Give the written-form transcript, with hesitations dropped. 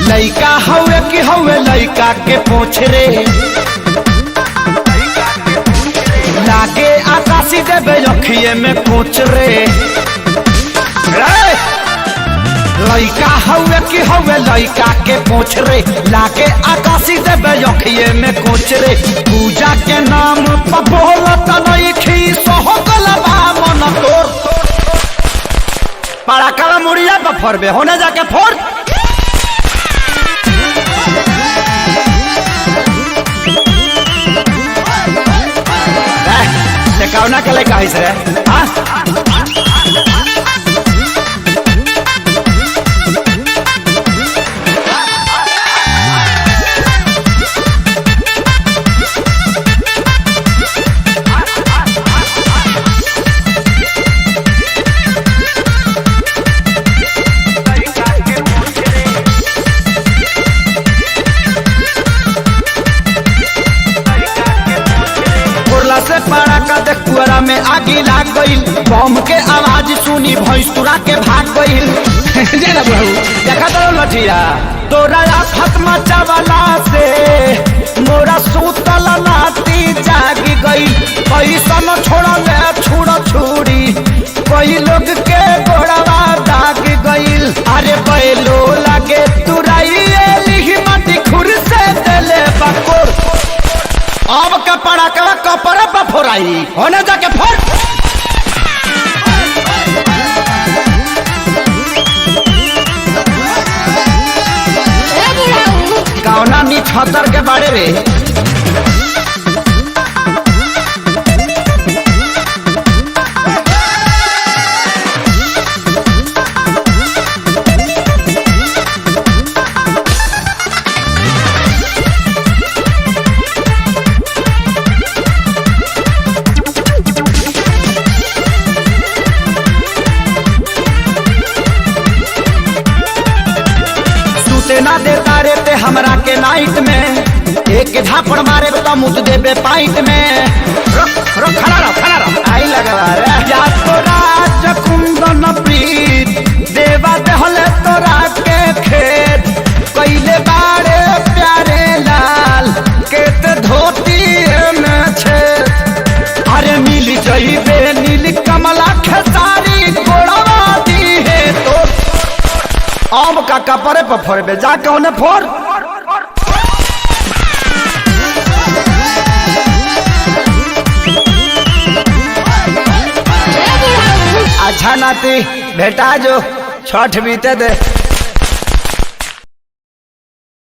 लइका हवे कि हवे लइका के पूछ रे, लागे आकाशी देवे अखिए में पूछ रे। रे! लइका हवे कि हवे लइका के पूछ रे, लागे आकाशी देवे अखिए में कोच रे। पूजा के नाम पर बोलत नइखी सोहकल बा मन तोर। पड़ाका मुड़िया पर फोड़बे होने जाके फोड़। कौना के लइका हइस रे? हाँ? फोड़ला से पड़ाका देख पुअरा में आगी लाग गइल, बम के आवाज सुनी भैंस तुरा के भाग गइल। जे ना बुढ़ऊ देखा तो लठिया तोरा आफत मचावला से मोरा सूतल नाती जागी गइल। पैसा न छोड़ले छुड़ छुड़ी कई लोग के गोड़वा दाग गइल। अरे बैलो लागे तुराई एली माटी खुर से देले बकोर। अब कपड़ा का कपड़ा पर फोड़ाई होने जाके फोड़। ए बुढ़ऊ कौना नी छतर के बाड़े रे? सुते ना दे तारे ते हमरा के नाइट में, एक झापड़ मारे तो मुत देबे पाइट में। रुक रुक खड़ा रहो खड़ा रहो आई लगवा रे। या तोरा चकुंदन प्रीत देवा देहले तोरा के खेत, कइले बाड़े प्यारे लाल के ते धोती में छे। अरे मिल जइबे नील कमला खेसारी गोड़वा दी है तो। आम का कपड़े पर फोड़बे जाके उन्हें फोड़। ए बुढ़ऊ अच्छा नाती बेटा जो छठ बीते दे।